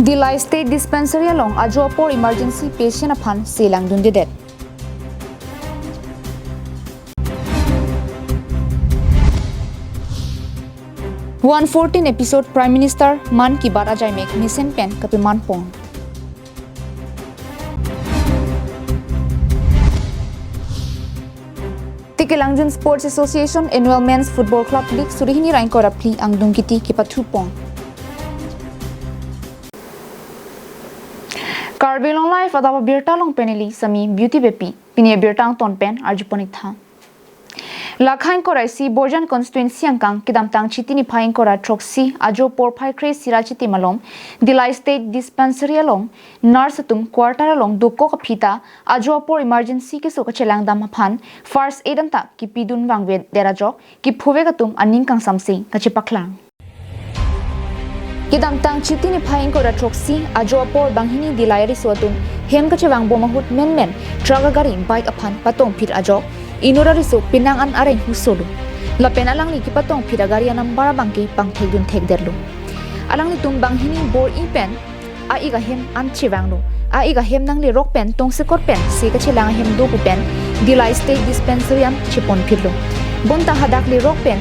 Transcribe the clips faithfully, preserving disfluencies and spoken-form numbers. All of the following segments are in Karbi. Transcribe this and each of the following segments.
Dillai State Dispensary along ajo apor emergency patient aphan selangdundedet. One fourteen episode Prime Minister Mann Ki Baat ajaimek mesen pen kapemanpon. Tikelangjin Sports Association Annual Men's Football Club League suri hini ra ingkoi ra phli angdung kiti kepathupon. Karbi Anglong Live adap abirta along pen neli Sami Beauty Beypi. Pini abirta angton pen arjupon-ik tha. Lakha ingkoi ra isi Borjan constituency angkang kedamtang Chiti niphai ingkoi ra throksi ajo porphai kre-isi ra chitim along Dillai State Dispensary along nurse atum quarter along dokok aphi ta ajo apor emergency keso kachelangdam aphan first aid anta kepidun vangvedet ajok kephovek atum aning kangsamse kachepaklang. Kedamtang Chiti niphai ingkoi ra throksi ajo apor banghini Dillai ariso atum hem kachevangbom ahut menmen truck agari bike aphan patongphit ajok inut ariso penang an areng husolo. Lapen alangli kepatongphit agari anumber abangke pangthekdunthekdetlo. Alanglitum banghini bor-i pen a-ik ahem an chevanglo. A-ik ahem nanglerok pen tongsekot pen se kachelang ahem do pu pen Dillai State Dispensary an cheponphitlo. Bonta hadak lerok pen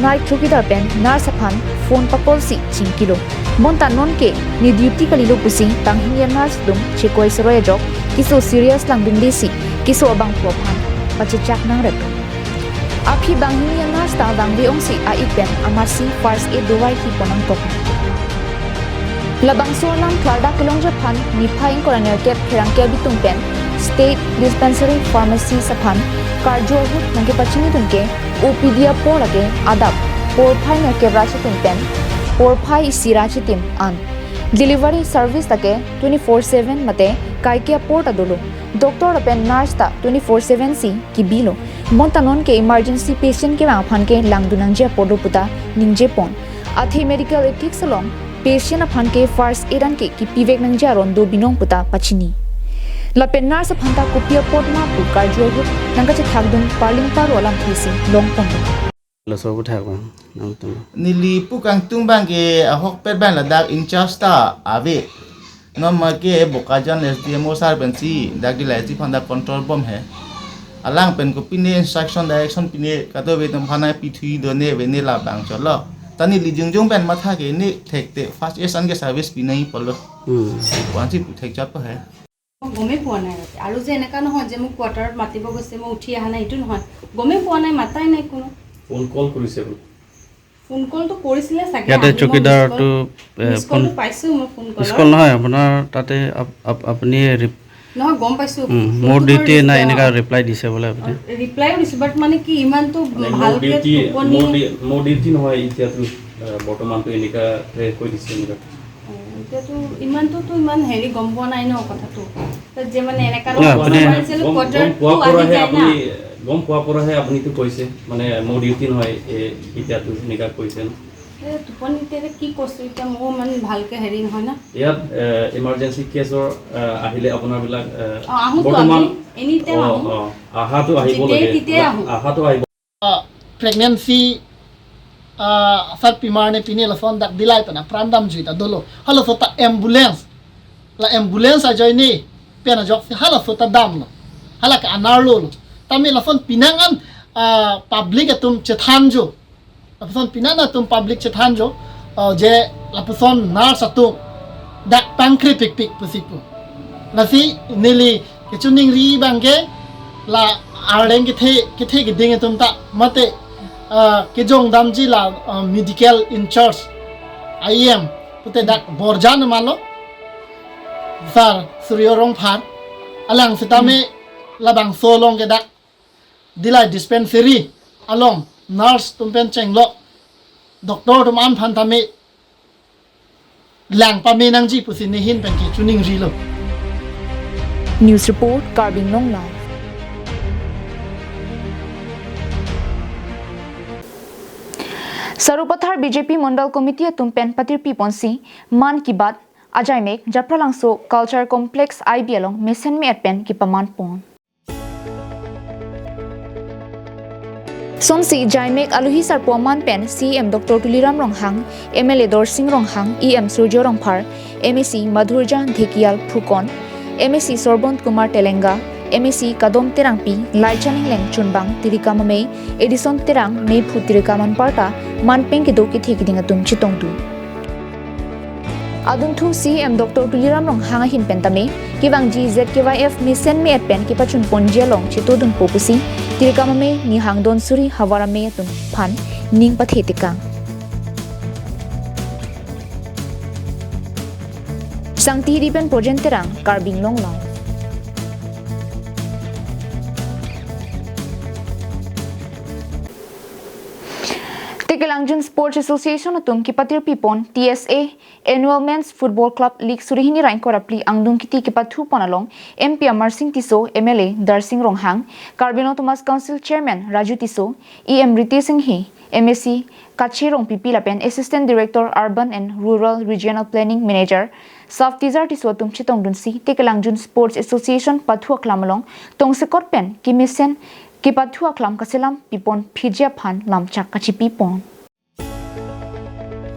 night chowkidar pen nurse aphan phone pa-call si chingkilo. Bonta nonke ne duty kalilo pusi banghini a-nurse atum chekoi seroi ajok keso serious langdunde si keso abangphu aphan pachechak nangrep. Aphi banghini a-nurse ta vangve-ongsi a-ik pen amarsi first aid dovai kipon nangkok. Labangso alam klardak kelongji aphan niphai ingkoi ra nerkep Pherangke abitung pen State Dispensary Pharmacist aphan karju ahut nangkepachinidun ke O P D apor lake adap porphai nerkep ra chitim pen porphai isi ra chitim an delivery service lake twenty-four seven mate kaike apor ta dolo. Doctor lapen nurse ta twenty-four seven si kebilo. Bonta nonke emergency patient kevang aphan ke langdun nangji apor do puta ningjepon. Athe medical ethics along patient aphan ke first aid anke kepivek nangji aron do binong puta pachini. Lapen nurse aphan ta kopi apot ma pu karju ahut nangkachethakdun parling paro alamthe si longpon. Laso aputhak abang nangtum. Neli pu kangtung abangke ahokpet abang ladak in charge ta ave. Non make Bokajan S D M O sir pensi dak Dillai si aphan dak control bom he. Alang pen kopine instruction direction pine kadokave atum aphan nangpithu do ne ave ne labang chotlo. Ta neli jongjong pen matha ke ne thekte first aid anke service pi nangji apotlo. Hmm. Pu-ansi puthek chotpo he. মই গমেই পোৱা নাই ৰাতি। আৰু যে এনেকা নহয় যে মোক কোৱাৰ্টাৰত মাতিব গৈছে, মই উঠি অহা নাই, এইটো নহয়। গমেই পোৱা নাই, মাতাই নাই কোনো। ফোন কল কৰিছে বোলে। ফোন কলটো কৰিছিলে চাগে, ইয়াতে আহি মই মিছ কল, চকীদাৰটো, এ, মিছ ফোন কলটো পাইছোঁ মই ফোন মিছ কলৰ। কল নহয়, আপোনাৰ তাতে আপ-, আপ-, আপুনি ৰিপ-, নহয়, গম পাইছোঁ। উম, ফোনটো মোৰ বাৰু ডিউটি ৰিচিভ নাই, কৰা এনেকা নাই। ৰিপ্লাই দিছে বোলে আপুনি। ৰিপ্লাইও দিছোঁ, বাট মানে কি ইমানটো মানে মোৰ ভালকে ডিউটি, টোপনি মোৰ ডি-, মোৰ ডিউটি নহয় এতিয়াতো, আ, বৰ্তমানতো এনেকা, এ, কৈ দিছে এনেকা। অ, এতিয়াতো ইমানটোতো ইমান হেৰি গম পোৱা নাই ন কথাটো। তো যে মানে এনেকা নহয়, নহয়, আপুনি কোৱাৰ্টাৰত গম, কোৱাৰ্টাৰটো গম পোৱাৰ আহি পৰাহে যায় না। আপুনি, গম পোৱাৰ পৰাহে আপুনিতো কৈছে, মানে, মোৰ ডিউটি নহয়, এ, এতিয়াতো এনেকা কৈছে ন। এ, টোপনি এতিয়া কি কৈছো, এতিয়া ময়ো ইমান ভালকে হেৰি নহয় না। ইয়াত, এ, ইমাৰ্জেঞ্চি কেছৰ, এ, আহিলে আপোনাৰবিলাক, এ, অ, আহোতো বৰ্তমান আমি, এনি টাইম অ, আহো। অ, আহাটো আহিব যেতিয়াই লাগে। তেতিয়াই আহো। আহাটো আহিব। Pregnancy, ah, asar pimar ne pine lason dak Dillai pen apran damjui ta dolo. Halaso ta ambulance. La ambulance ajoine pen ajok si halaso ta damlo. Hala ke anerlo lo. Tame lason penang an, ah, public atum chethanjo. Lapuson penang atum public chethanjo, ah, je lapuson nurse atum dak pangkrepikpik pusi pu. Lasi neli kechiningri abangke la arleng kethe, kethe keding atum ta mate, ah, kejong damji la, ah, medical in charge I M pute dak Borjan ma lo, Sir Suryo Rongphar, alang sitame labangso along ke dak Dillai dispensary along nurse atum pen chenglok doctor atum an aphan tame lang pame nangji pusi nehin pen kechiningrilo. News report, Karbi Anglong Live. Sarupathar B J P Mandal Committee atum pen patirpi ponsi Mann Ki Baat ajaimek Japralangso Culture Complex I B along mesen me-et pen kepaman pon. Sonsi jaimek aluhi sarpo aman pen C E M Doctor Tuliram Ronghang, M L A Dorsing Ronghang, E M Surjya Rongphar, M A C Madhurjya Dhekial Phukon, M A C Sorbon Kumar Telenga, M A C Kadom Terangpi, Laichan Engleng Chunbang Tirikam Amei, Edison Terang Meiphu Tirikam anparta manpeng kedo kethe keding atum chetongdun. Adunthu C E M Doctor Tuliram Ronghang ahin pen tame kevangji Z K Y F mesen me-et pen kepachunponji along chetodunpo pusi Tirikam Amei Nihang Donsuri havar amei atum aphan ning pathe tekang. Sangti Hidi pen Pojen Terang, Karbi Anglong Live. Tekelangjun Sports Association atum kepatirpipon T S A Annual Men's Football Club League suri hini ra ingkoi ra phli angdung kiti kepathupon along M P Amarsing Tisso, M L A Darsing Ronghang, Karbi Anglong Autonomous Council Chairman Raju Tisso, E M Ritesh Enghi, M A C Kache Rongpipi lapen Assistant Director Urban and Rural Regional Planning Manager Saf Tizar Tisso atum chetongdunsi Tekelangjun Sports Association pathu aklam along tongsekot pen kemesen kepathu aklam kaselam pipon phiji aphan lamchak kachipipon.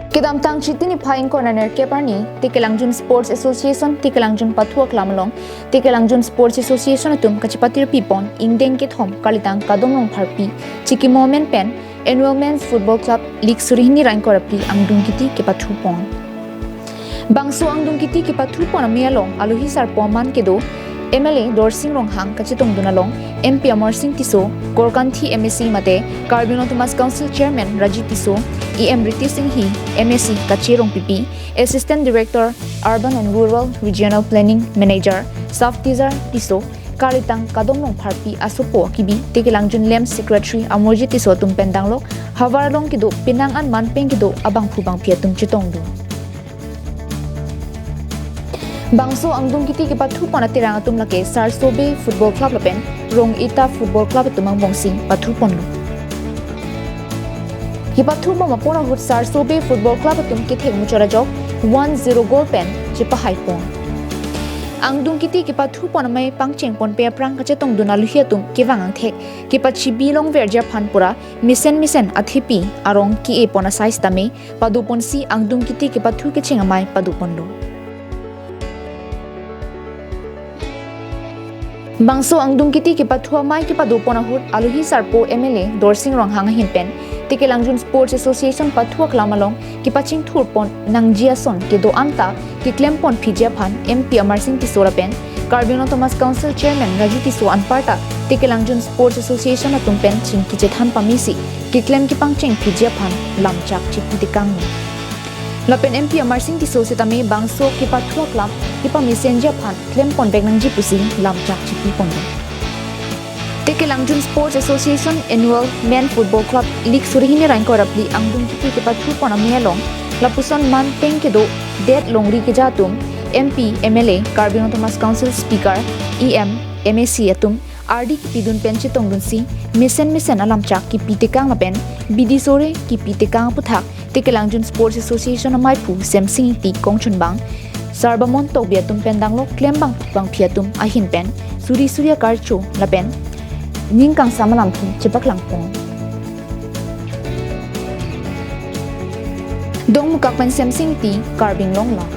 Kedamtang Chiti niphai ingkoi ra nerkep arni Tekelangjun Sports Association Tekelangjun pathu aklam along Tekelangjun Sports Association atum kachepatirpipon ingdeng kethom kalitang Kadom Rongpharpi chikimo amen pen Annual Men's Football Club League suri hini ra ingkoi ra phli angdung kiti kepathupon. Bangso angdung kiti kepathupon amei along alohi sarpo aman kedo M L A Darsing Ronghang kachetongdun along M P Amarsing Tisso, Korkanthi M A C mate Karbi Anglong Autonomous Council Chairman Raju Tisso, E M Ritesh Enghi, M A C Kache Rongpipi, Assistant Director Urban and Rural Regional Planning Manager Saf Tizar Tisso, kalitang Kadom Rongpharpi asopo akibi Tekelangjun Lem Secretary Amorjit Tisso atum pen danglok havar along kedo penang an manpeng kedo abangphu bangphi atum chetongdun. Bangso angdung kiti kepathupon aterang atum lake Sarsobe Football Club lapen Rong-Ita Football Club atum angbongsi pathuponlo. Kepathupon apor ahut Sarsobe Football Club atum kethek muchot ajok one zero goal pen chepahaipon. Angdung kiti kepathupon amei pangchengponpe aphrang kachetongdun alohi atum kevang angthek kepachibi longverji aphan pura mesen mesen athepi arong ke-epon asai sitame padoponsi angdung kiti kepathu kecheng amei padoponlo. Bangso angdung kiti kepathu amei kepadopon ahut alohi sarpo M L A Darsing Ronghang ahin pen Tekelangjun Sports Association pathu aklam along kepachingthurpon nangji ason kedo anta keklempon phiji aphan M P Amarsing Tisso lapen Karbi Anglong Autonomous Council Chairman Raju Tisso anparta Tekelangjun Sports Association atum pen chingki chethan pamesi keklem kepangcheng phiji aphan lamchak chipi tekanglo. Lapen M P Amarsing Tisso sitame bangso kepathu aklam kepamesenji aphan klemponvek nangji pusi lamchak chipiponlo. Tekelangjun Sports Association Annual Men Football Club League suri hini ra ingkoi ra phli angdung kiti kepathupon amei along lapuson manpeng kedo det longri keja atum M P, M L A, Karbi Anglong Autonomous Council Speaker, E M, M A C atum ardi kipidun pen chetongdunsi mesen mesen alamchak kipi tekang lapen bidi sore kipi tekang aputhak Tekelangjun Sports Association ameiphu Semsing Ingti Kongchunbang, Sarbamon Tokbi atum pen danglok klembang bangphi atum ahin pen suri suri akarcho lapen ning kangsam alamthe chepaklangpon. Dongmukak pen Semsing Ingti, Karbi Anglong Live.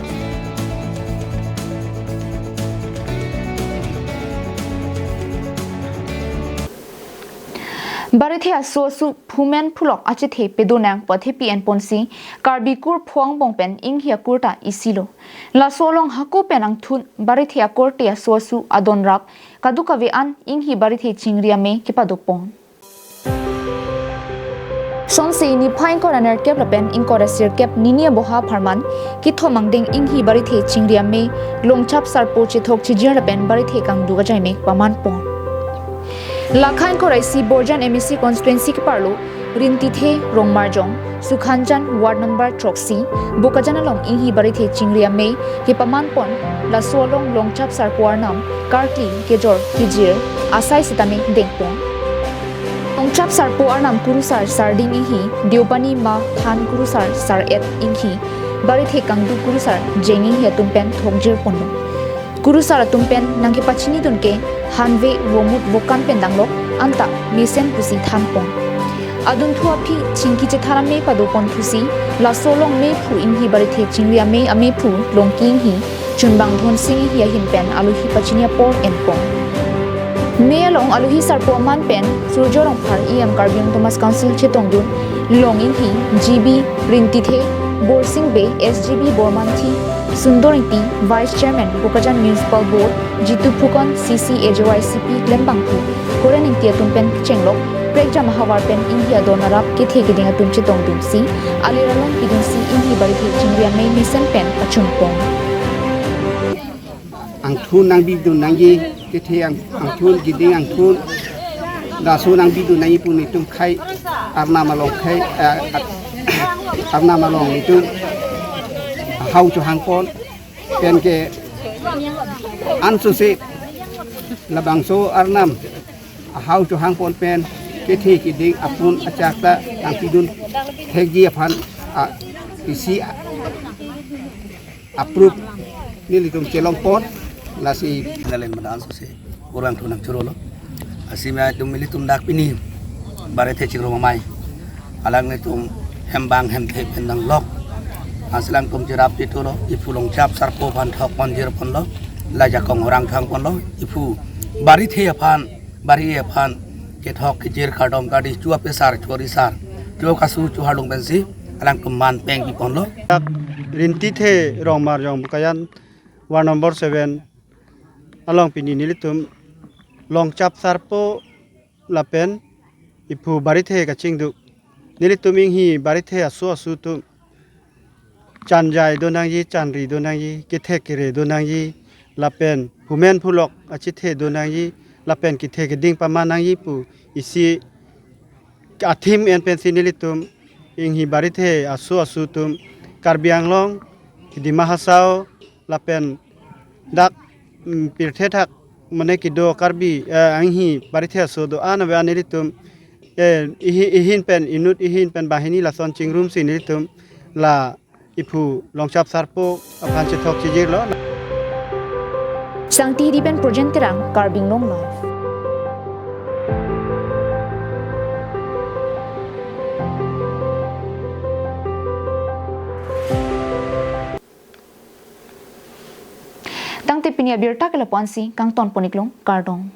Barithe aso asu phumen phulok achethe pedonang pu athepi enponsi Karbi kur pho angbong pen Inghi akur ta isilo. Laso along hako pen angthun barithe akorte aso asu adon rap kadokave an Inghi barithe chingri amei kepadopon. Sonse niphai ingkoi ra nerkep lapen ingkoi ra sirkep nini aboha apharman kethom angdeng Inghi barithe chingri amei longchap sarpo chethok chijir lapen barithe kangduk ajaimek pamanpon. Lakha ingkoi ra isi Borjan M A C constituency keparlo Rintithe Rongmarjong, Sukhanjan ward number throksi, Bokajan along Inghi barithe chingri amei kepamanpon, laso along longchap sarpo arnam karkli kejor kijir asai sitame dengpon. Longchap sarpo arnam kurusar Sarding Inghi, Deopani ma than kurusar Sar-et Inghi, barithe kangduk kurusar Jeng Inghi atum pen thokjirponlo. Kurusar atum pen nangkepachinidun ke hanve vomut vokan pen danglok anta mesen pusi thanpon. Adunthu aphi chingki chethan amei padopon thusi, laso along meiphu Inghi Barithe chingri amei ameiphu Longki Inghi, Chunbang Dhonsing Inghi ahin pen alohi pachini apor enpon. Mei along alohi sarpo aman pen Surjya Rongphar, E M Karbi Anglong Autonomous Council chetongdun, Long Inghi, G B Rintithe, Borsing Bey, S G B Bormanthi, Sundor Ingti, Vice Chairman, Bokajan Municipal Board, Jitu Phukon, C C A J Y C P klembangphu, Koren Ingti atum pen kechenglok, prekjam ahavar pen Inghi adon arap kethe keding atum chetongdunsi, alir along pidunsi Inghi Barithe chingri amei mesen pen pachunpon. Angthun nangbidun nangji, kethe ang-, angthun, keding angthun, laso nangbidun nangji pu nelitum khei, arnam along khei, eh, arnam along nelitum ahau chohangpon, pen ke ansose labangso arnam ahau chohangpon pen kethe keding apun achak ta nangpidun thekji aphan, a, isi approve nelitum chelongpon, lasi nalen madan sose kurang thunang churolo. Asime atum nelitum dak pini Barithe chingrum amei, alanglitum hembang hemthe pen nanglok, asilangtum cherap titulo, iphu Longchap Sarpo aphan thokpon jirponlo, la jakong orang thangponlo, iphu Barithe aphan, Bari aphan kethok kejir kardom kardi, chua pesar, chua risar, chua kasu, chua harlung pensi alangtum man peng piponlo. Dak Rintithe Rongmarjong Bokajan ward number seven along pini nelitum Longchap Sarpo lapen iphu Barithe kachingduk, nelitum Inghi Barithe aso aso atum chanjai do nangji, chanri do nangji, kethek kere do nangji, lapen phumen phulok achethe do nangji, lapen kethe keding paman nangji pu isi athim en pensi nelitum Inghi Barithe aso aso atum, Karbi Anglong, Dima Hasao, lapen dak, mm, pirthe thak mane kedo Karbi, eh, Inghi Barithe aso do-an ave nelitum, eh, ihi-, ihin pen inut ihin pen banghini lason chingrumsi nelitum la iphu Longchap Sarpo aphan chethok chijirlo. Sangti Hidi pen Projen Terang, Karbi Anglong Live. Tangte pini abirta ke lapu-ansi, kangtonpon iklong, kardom.